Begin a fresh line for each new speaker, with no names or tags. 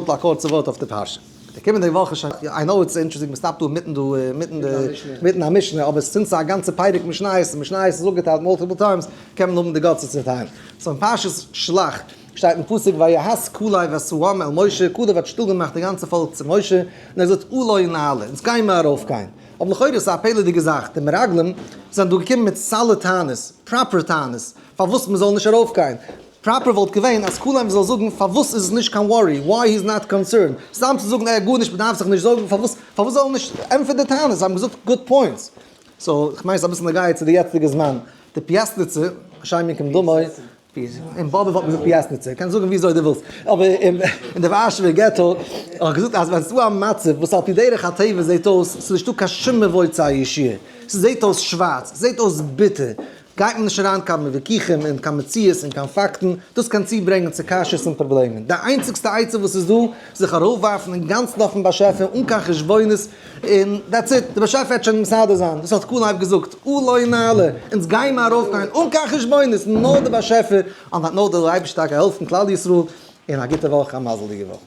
קודם כל א קורצע ווארט אויף די פרשה. די קומענדיגע וואך איז שוין, I know it's interesting, מ'סטאפט דא אינמיטן דא, אינמיטן די, אינמיטן א משנה, אבער since ס'איז א גאנצע פרק משניות, און משניות איז אפגעטיילט multiple times, קען מען האבן די guts עס צו טיילן. so אין פרשת שלח שטייט אין פסוק ויהס כלב את העם אל משה, כלב האט שטיל געמאכט די גאנצע פאלק צו משה, און ער זאגט עלה נעלה, אונז גיימער ארויפגיין. אבער לכאורה איז עס א פלא'דיגע זאך, די מרגלים זענען דא געקומען מיט solid טענות, proper טענות, פארוואס מ'זאל נישט ארויפגיין. proper וואלט געווען אז כלב זאל זאגן פארוואס איז עס נישט קיין worry, why he's not concerned, סתם צו זאגן אה גארנישט מ'דארף זיך נישט זארגן פארוואס פארוואס זאל ער נישט ענטפערן די טענות, זיי האבן געזאגט good points. so כ'מיין ס'איז אביסל נוגע צו די יעצטיגע זמן, די פיאסניצע, השם יקום דמו, אין באבוב האט מען געזאגט פיאסניצע, קענסט זאגן וויאזוי דו ווילסט, אבער אין די ווארשעווער געטא האט מען געזאגט אז ווען ס'איז דא א מצב וואס על פי דרך הטבע זעט אויס ס'איז נישטא קיין שום מבוא צו א ישועה, ס'זעט אויס שווארץ, ס'זעט אויס ביטער, גייט מען נישט אריין קיין וויכוחים און קיין מציאות און קיין פאקטן, דאס קען צוברענגען צו קשיות און פראבלעמען. די איינציגסטע עצה וואס איז דא, זיך ארויפווארפן אינגאנצן אויפן באשעפער אן קיין חשבונות, און that's it, דער באשעפער וועט שוין מסדר זיין, דאס האט כלב געזאגט, עלה נעלה, אונז גיימער ארויפגיין אן קיין חשבונות, נאר דער באשעפער, און נאר דער אייבערשטער טאקע העלפן כלל ישראל, און א גוטע וואך, א מזל'דיגע וואך.